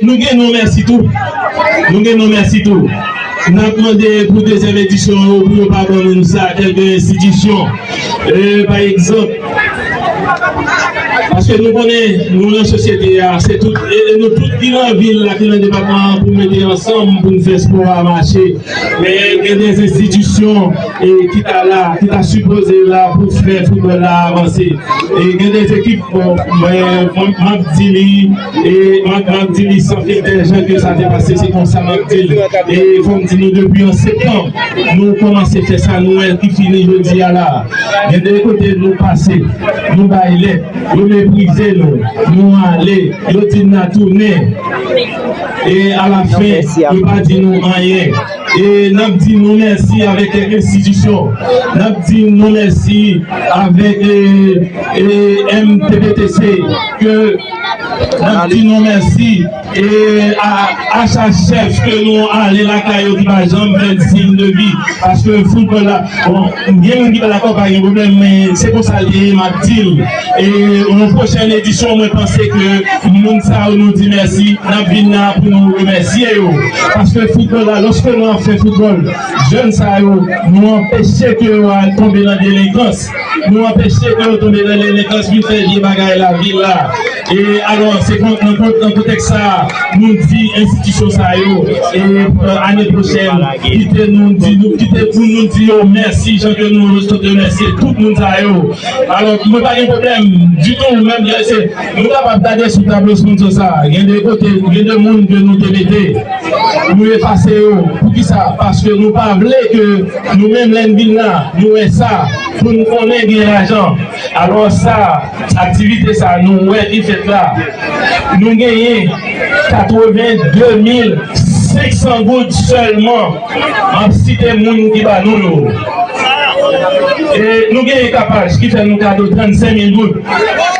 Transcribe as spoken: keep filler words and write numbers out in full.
Nou gen non mèsi tou. Nou gen non mèsi tou. N ap mande pou dezyèm edisyon yo, pou yo pa ban moun sa, kèlke enstitisyon. E, pa egzanp, paske nou konnen, nou nan sosyete a, se tout, e, e nou tout ki nan vil la, ki nan depatman an, pou mete ansanm, pou n fè spò a mache. Men gen de enstitisyon, e, ki ta la, ki ta sipoze la pou fè foutbòl la avanse. E gen de ekip, bon, mwen, mwen, m ap di li, e m ap, m ap di li san filtè, jan ke sa te pase, se konsa m ap di l. E fò m di nou, depi an septanm, nou kòmanse fè sa, nou wè ki fini jodi a la. Gen de kote nou pase, nou bay lèt, yo meprize nou, nou ale, yo di n a tounen. E alafen, yo pa di nou anyen. E n ap di nou mèsi avèk kèk enstitisyon. N ap di nou mèsi avèk, e, e, M T P T C, ke n ap di nou mèsi, e, a, a chak chèf ke nou ale lakay yo ki pa janm fè n siy de vi. Paske foutbòl la, bon, gen moun ki pa dakò, pa gen pwoblèm, men se konsa l ye, m ap di l. E yon pwochèn edisyon, mwen panse ke moun sa yo nou di mèsi, n ap vin la pou nou remèsye yo. Paske foutbòl la, lòske nou ap fè foutbòl, jèn sa yo, nou anpeche ke yo al tonbe nan delenkans. Nou anpeche ke yo tonbe nan delenkans, vin fè vye bagay lavil la. E alò, se kon-, nan kon-, nan kontèks sa a, nou di enstitisyon sa yo, e, ane pwochèn, kite nou di, nou, kite pou nou di yo mèsi, jan ke nou remèsye tout moun sa yo. Alò, mwen pa gen pwoblèm ditou, menm lè se, nou kapab gade sou tablo sponsò sa a. Gen de kote, gen de moun ke nou te mete, nou efase yo. Poukisa? Paske nou pa vle ke nou menm lè n vin la, nou wè sa, pou n konnen gen lajan. Alò sa, aktivite sa nou wè ki fèt la, nou genyen katreven de mil senk san goud sèlman. M ap site moun ki ba nou yo. E nou genyen Kapaj ki fè nou kado trannsenk mil goud.